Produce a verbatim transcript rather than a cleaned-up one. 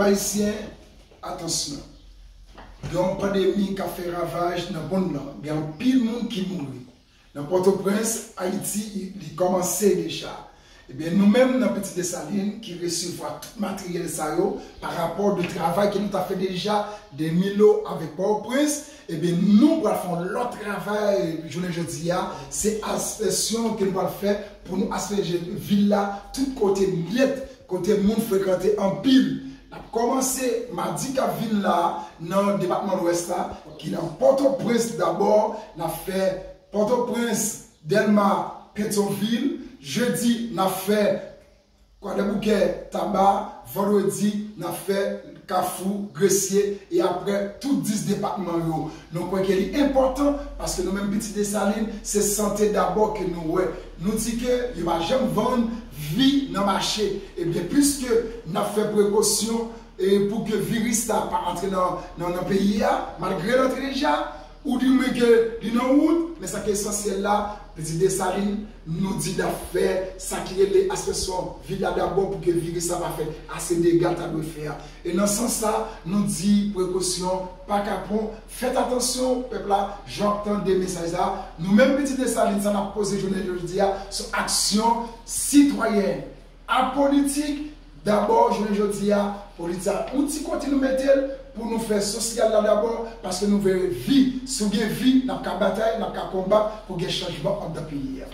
Ayisyen, atansyon. Gen yon pandemi k ap fè ravaj nan mond lan. Gen anpil moun ki mouri. Nan Pòtoprens, Ayiti, li kòmanse deja. Ebyen, nou menm nan Pitit Desalin ki resevwa tout materyèl sa yo, pa rapò de travay ke nou ta fè deja, de Milo avèk Pòtoprens, ebyen, nou pral fè yon lòt travay jounen jodi a. Se aspeksyon ke nou pral fè pou nou aspeje vil la, tout kote nèt, kote moun frekante anpil. N ap kòmanse madi k ap vin la nan depatman Lwès la, ki nan Pòtoprens dabò. N ap fè Pòtoprens, Dèlma, Petyonvil. Jedi, n ap fè Kwadèboukè, Taba. Vandredi, n ap fè Kafou, Gresye, e apre tout dis depatman yo. Nou kwè ke li enpòtan, paske nou menm Pitit Desalin, se sante dabò ke nou wè. Nou di ke yo pa janm vann vi nan mache. Ebyen, piske n ap fè prekosyon e pou ke viris la pa antre nan, nan, nan peyi a, malgre l antre deja, ou di mwen ke li nan wout, men sa ki esansyèl la, Pitit Desalin, nou di n ap fè sa ki rele aspeksyon vil la dabò pou ke viris la pa fè ase dega l ta dwe fè a. E nan sans sa, nou di prekosyon pa kapon, fèt atansyon, pèp la, jan w ap tande mesaj la. Nou menm Pitit Desalin, sa n ap poze jounen jodi a, se aksyon sitwayèn, apolitik. Dabò, jounen jodi a, politik a, yon ti kote nou mete l pou nou fè sosyal la dabò, paske nou vle vi. Si w gen vi, n ap ka batay, n ap ka konbat pou gen chanjman anndan peyi a.